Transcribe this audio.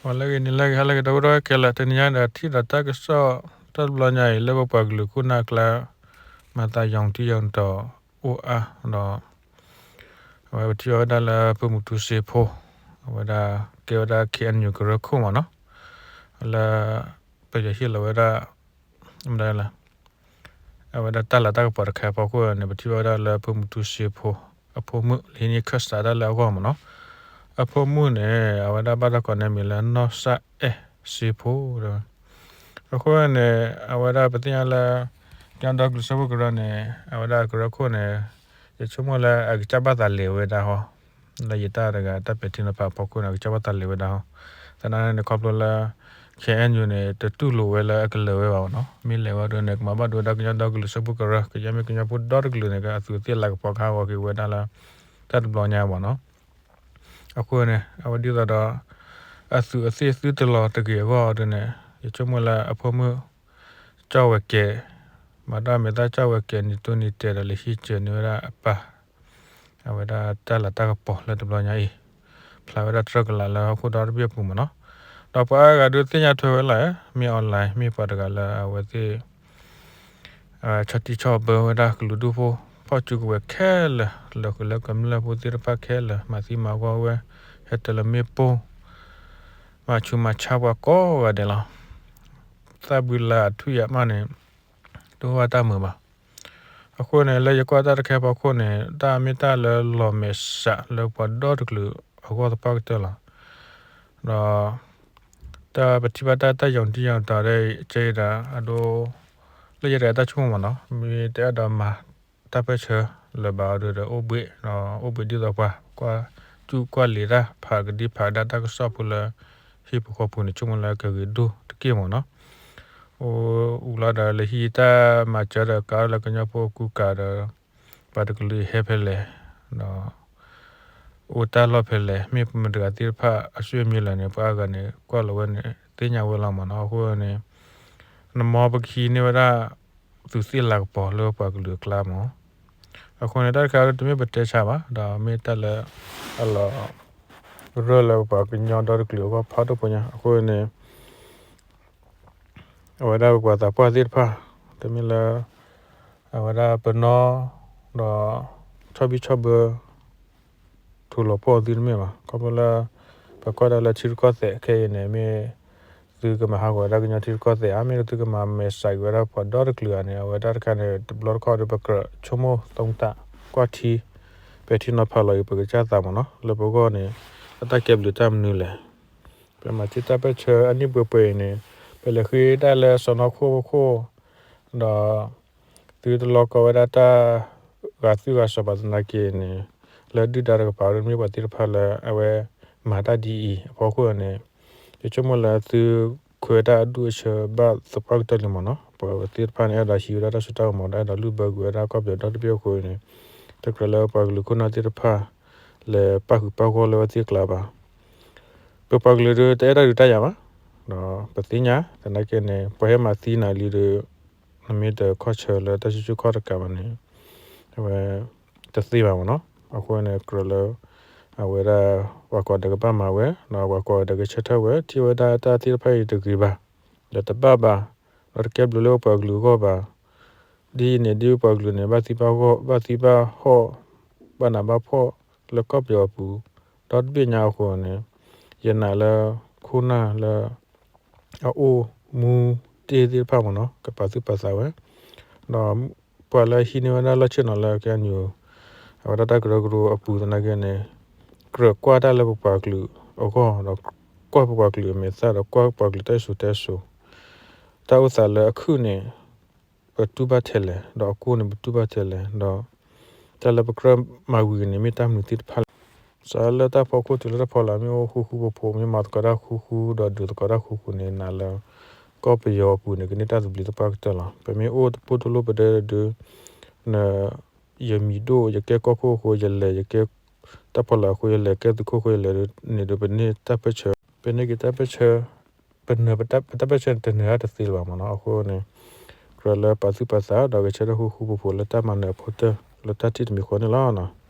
ပှၤလၢအဂ့ၤန့ၣ်လၢအဂ့ၤ ဟါလၢအဂ့ၤ ဒီပုၢ်ဝဲၢ်ခဲလၢာ် တနံၤညါဒီးထံၣ်ဒီးတၢ်ကစီၣ်တၢ်တဘျီညါအံၤ လၢပပှၤကလုာ်ခိၣ်နၢ်အကျါ မၤသးယီၤတံၢ်ယီၤတီၤအိၣ်အါဒီး အဝဲပထံၣ်ဘၣ်ဝဲဒၣ်လၢဖုမူတူစ့ဖိ အဝဲဒၣ်ကဲဝဲဒၣ် ခ့ၣ်အဲၣ်ယူၣ် ကရၢခိၣ်မ့ၢ်နီၤ လၢ ပယီၤဟ့ၣ်လီၤဝဲဒၣ် မတၤလဲၣ် အဝဲဒၣ်တၢ်လၤတၢ်ကပီၤတခါအဖီခိၣ်န့ၣ် ပထံၣ်ဘၣ်ဝဲဒၣ်လၢဖုမူတူစ့ဖိ အဖိမုၣ် လၢဟံးန့ၢ်ခၢၣ်စးတၢ်လၢအဂီၢ်မ့ၢ်နီၤ အဖိမုၣ်န့ၣ် အဝဲဒၣ်ဘၣ်တၢ်ကိးန့ၣ်မံၤလၢနီၢ်စၢ်အဲၣ်စ့ဖိ အဃိန့ၣ် အဝဲဒၣ်ပသ့ၣ်ညါလၢ ကညီဒီကလုာ်စၢဖှိၣ်ကရၢန့ၣ် အဝဲဒၣ်ကရၢခိၣ်န့ၣ် ယဆိကမိၣ်လၢအကစၢ်ဘၣ်သးလဲၤဝဲဒၣ်ဟီ လၢယတၢ်တဂၤတၢ်ပဲာ်ထံနီၤဖးအဖီခိၣ်န့ၣ် အကစၢ်ဘၣ်သးလဲၤဝဲဒၣ်ဟီ သနာ်က့န့ၣ် ခီဖျိလၢ ခ့ၣ်အဲၣ်ယူၣ်န့ၣ် တတူၢ်လိာ်ဝဲလၢအကလဲၤဝဲဘၣ်မ့ၢ်နီၤ မ့ၢ်လဲၤဝဲဒၣ်န့ၣ် ကမၤဘၣ်ဒိဝဲဒၣ်ကညီဒီကလုာ်စၢဖှိၣ်ကရၢ ကယဲၢ်မ့ၢ်ကညီဖိဒီတကလုာ်န့ၣ် ကအသူးအသ့ၣ်လၤကပီၤကဟးဂီၤက့ၤဝဲဒၣ်လၢ တၢ်တဘျီညါဘၣ်နီၤ အဃိန့ၣ် အဝဲဒ်သိးဒီး အသူးအသ့ၣ်သုတလီၤတဂ့ၤအဂီၢ်ဒ်န့ၣ် ယဆိကမိၣ်လၢအဖိမုၣ် ကၠီၣ်ဝဲၤကဲၤ မၤတၢ်မဲာ်သၣ်ကၠီၣ်ဝဲၤကဲၤ နံၤတိၢ်နံၤတဲာ်ဒီး လဲၤဟံးစၢၤန့ၢ်ဝဲဒၣ်အပၢ် အဝဲဒၣ်တၢ်လၤတၢ်ကပီၤလၢတဘျီညါအံၤ ဖျါဝဲဒၣ်တြၢၢ်ကလာ်လၢဟီၣ်ခိၣ်ဒီတဘ့ၣ်အပူၤမ့ၢ်နီၤ ဒီးပှၤအါဂၤဒုးသ့ၣ်ညါထွဲဝဲလၢ မ့ၢ် online မ့ၢ်ပှၤတဂၤလၢအဝဲသ့ၣ် ဆီၣ်တံၢ်ဆီၣ်ဘၢဝဲဒၣ်ကလုာ်ဒူၣ်ဖိ ဖီၣ်စုကဝဲၤခဲလၢာ် လၢဃုာ်လၢကမျၢၢ်ဖိသ့ၣ်တဖၣ်ခဲလၢာ် မၤသံမၤဝီဝဲ ဟဲတလၢမ့ၣ်ပိၢ် မၤဆူးမၤဆါပှၤကိးဂၤဒဲးလီၤ. သၣ်ဘုလၢအထွံၣ်အမးန့ၣ် တအိၣ်ဘၣ်တၢ်မုာ်ဘၣ်. အဃိန့ၣ် လၢယကွၢ်တၢ်တခါအဖီခိၣ်န့ၣ် တၢ်မ့ၢ်တၢ်လၢလီၤမဲာ်ဆှးလၢပှၤဒီတကလုာ်အဂီၢ်သပှၢ်ကတၢၢ်လီၤ. ဒီး တၢ်ပထံၣ်ဘၣ်တၢ် တၢ်ယီၤတံၢ်ယီၤတီၤဒ်အံၤ ကဲဒၣ်အဒိ လၢယတဂၤတၢ်ဆိကမိၣ်မ့ၢ်နီၤ မ့ၢ်တအဲၣ်ဒိးမၤတၢ်ပၢၢ်ဆၢလၢၤဘၣ်အီၤဒီး အိၣ်ဘှံး ဒီးအိၣ်ဘှံးဒ်သိးပှၤ ကွၢ်စူၣ်ကွၢ်လံာ်တၢ် ဖးကဒံဖးကဒါတၢ်ကစီၣ်ဖိလၢ ဟံၣ်ဖိဃီဖိန့ၣ် ဆိကမိၣ်လၢကဂ့ၤဒိၣ်တက့ၢ်မ့ၢ်နီၤ. အိၣ်အူလီၤဒီး လၢဟံၣ်တၢ်မၤစၢၤဒီး ကးလၢကညီဖိအကူကၤဒီး ပှၤတကလုာ်ဟဲဖဲလဲၣ် ဒီး အိၣ်တၢ်လီၢ်ဖဲလဲၣ် မ့ၢ်မတၤတဂၤသ့ၣ်တဖၣ်အဆူၣ်အမံၤလၢာ်န့ၣ် ပှၤအါဂၤန့ၣ် ကွၢ်လီၤဝဲန့ၣ် သ့ၣ်ညါဝဲလီၤမ့ၢ်နီၤ. အဃိန့ၣ် နမ့ၢ်ပကဟံးန့ၢ်ဝဲဒၣ် သူးသ့ၣ်လၤကပီၤလၢပှၤကလုာ်အကျါမ့ၢ် အဃိန့ၣ် တၢ်တခါတမ့ၢ်ပတဲဆါဘၣ် ဒီးမ့ၢ်တၢ်လၢ အလီၤ ရၢၢ်လၢပပှၤကညီဒီတကလုာ်အဂီၢ်ဖးဒိၣ်ဖိညါ အဃိန့ၣ် အဝဲဒၣ်ပပှၤသးပှၢ်သ့ၣ်တဖၣ် တမ့ၢ်လၢ အဝဲဒၣ်ပနီၣ် ဒီး ဆီၣ်ဘံၣ်ဆီၣ်ဘၢ ထူလီၤဖှီၣ်သုတမ့ၢ်ဘၣ်. ခီဖျိလၢ ပကွၢ်ဒၣ်လၢထံရူၢ်ကီၢ်သဲးခဲအံၤန့ၣ် မ့ၢ် သုကမၤဟးဂီၤဝဲဒၣ်ကညီထံရူၢ်ကီၢ်သဲးဧါ မ့ၢ်သုကမၤမဲာ်ဆှးက့ၤဝဲဒၣ်ပှၤဒီတကလုာ်ဧါန့ၣ် အဝဲဒၣ်တခါန့ၣ် တဘျီတခီၣ်ဒီး ပကြၢးဆိကမိၣ် သုံးသပ် ကွၢ်ထံ ပဲာ်ထံနီၤဖးလီၤက့ၤပကစၢ်သးမ့ၢ်နီၤ လၢပဂီၢ်န့ၣ် အတၢ်ကဲဘျုးတၢ်မနုၤလဲၣ် ပမၤတ့ၢ်တၢ်ပၢၢ်ဆၢအနံၣ်ပှဲၤပှဲၤအံၤန့ၣ် ပလဲၤဃ့တၢ်လၢစီၢ်နီၤခိၣ်ခိၣ် ဒီး သုတလီၤကီဝဲဒၣ်တၢ် ဂာ်သုးဂာ်စီၤပာ်သနာ်က့န့ၣ် လၢဒုၣ်ဒါတကပၤဒီး မ့ၢ်ပှၤသ့ၣ်တဖၣ်လၢအဝဲ မၤတၢ်ဒ်အံၤအဖီခိၣ်န့ၣ် ယဆိကမိၣ်လၢသုခွဲးတၢ်အဒူၣ်အဆၢဘၣ်သပှၢ်ကတၢၢ်လံမ့ၢ်နီၤ ပှၤသ့ၣ်တဖၣ်န့ၣ် အဲၣ်ဒိးဟံးဝဲဒၣ်တၢ်စိတၢ်ကမီၤဒီး အဲၣ်ဒိးလုၢ်ဘၢကွံာ်ဝဲဒၣ်ကီၢ်ပယီၤဒီတဘ့ၣ်အဃိန့ၣ် တကြၢးလၢပှၤကလုာ်ခိၣ်နၢ်သ့ၣ်တဖၣ် လဲၤပၣ်ဃုာ်ပၣ်ဂီၢ်လၢအဝဲသ့ၣ်အကျါဘၣ် ပပှၤကလုာ်ဒီးတအဲၣ်တၢ်ဒုးတၢ်ယၤဘၣ်, ဒီးပသ့ၣ်ညါ သနာ်က့န့ၣ် ပှၤဟဲမၤသံနၤလံဒီး နမ့ၢ်တခီၣ်ဆၢလၢတၢ်စုဆူၣ်ခီၣ်တကးဘၣ်န့ၣ် အဝဲ တသ့ဘၣ်မ့ၢ်နီၤ. အဃိန့ၣ် ကြၢးလၢ အဝဲဒၣ် ပှၤကိးဂၤဒဲးကဘၣ်မၤဝဲ ဒီးပှၤကိးဂၤဒဲးကဆၢထၢၣ်ဝဲ ထံၣ်ဝဲဒၣ်တၢ်သ့ၣ်တဖၣ်အံၤတဂ့ၤဘၣ်, ဒီးတဘၣ်ဘၣ်, ဒီးတကဲဘျုးလၢပပှၤကလုာ်အဂီၢ်ဘၣ် ဒ်အံၤန့ၣ် ဒ်ပပှၤကလုာ်န့ၣ် ဘၣ်သံဘၣ်ဟီၣ် ဘၣ်သံဘၣ်ဟီၣ် ဘၣ်နးဘၣ်ဖှီၣ် လၢကီၢ်ပယီၤအပူၤ ဒီတဘ့ၣ်ညါအဃိန့ၣ် ယနာ်လၢ ခိၣ်နၢ်လၢ အအိၣ်မူတ့ၢ်သ့ၣ်တဖၣ်မ့ၢ်နီၤ ကပာ်သူၣ်ပာ်သးဝဲ, ဒီးပှၤလၢဟံးန့ၢ်ဝဲဒၣ်လီၢ်ဆ့ၣ်နီၤလၢ KNU အဝဲဒၣ်တၢ်ကရၢကရိအပူၤသနာ်က့န့ၣ် ကြၢးကွၢ်တၢ်လၢပပှၤကလုာ်အဂီၢ် ဒီးကွၢ်ပပှၤကလုာ်အမဲာ်သၣ် ဒီးကွၢ်ပပှၤကလုာ်တၢ်စံၣ်စိၤတဲစိၤ တၢ်အိၣ်သးလၢအခုၣ်န့ၣ် ပတူၢ်ဘၣ်ထဲလဲၣ်, ဒီးအကိၢ်န့ၣ် ပတူၢ်ဘၣ်ထဲလဲၣ်, ဒီးတၢ်လၢပကြၢးမၤဝံၤန့ၣ် မ့ၢ်တၢ်မနုၤသ့ၣ်တဖၣ်လဲၣ်. စးလၢတၢ်ဖီခိၣ်တုၤလၢတၢ်ဖီလာ် မ့ၢ်အိၣ်ဃူဃူဖိးဖိး မ့ၢ်မၤသကိးတၢ်ဃူဃူ ဒီးဒုးသကိးတၢ်ဃူဃူန့ၣ် နာ်လၢ ကီၢ်ပယီၤအပူၤန့ၣ် ကန့ၢ်တၢ်သဘျ့သပှၢ်ကတၢၢ်လီၤ. ပမ့ၢ်အိၣ်တပိၢ်တလိၣ်ပဒဲဒုး န ယမံၤဒိၣ် ယကဲကီၢ်ခိၣ်အဃိ ယလဲၤ ယကဲတၢ်ဖီလာ်အဃိ ယလဲၤ ကဲသုးခိၣ်အဃိ ယလဲၤန့ၣ်ဒီး ပန့ၢ်တၢ်ပၢၢ်ဆၢ ပန့ၢ်က့ၤတၢ်ပၢၢ်ဆၢ ပနၢၤ ပတၢ်ပၢၢ်ဆၢန့ၣ် တနၢၤတသ့လၢၤဘၣ်မ့ၢ်နီၤ. အဃိန့ၣ် ကြၢးလၢပာ်သူၣ်ပာ်သး ဒီးဂဲၤဆၢထၢၣ်ဃူဃူဖိးဖိးလၢတၢ်မၤနၢၤအဖီတၢၢ် လၢတၢ်ထံၣ်တမံၤဃီန့ၣ်လီၤ.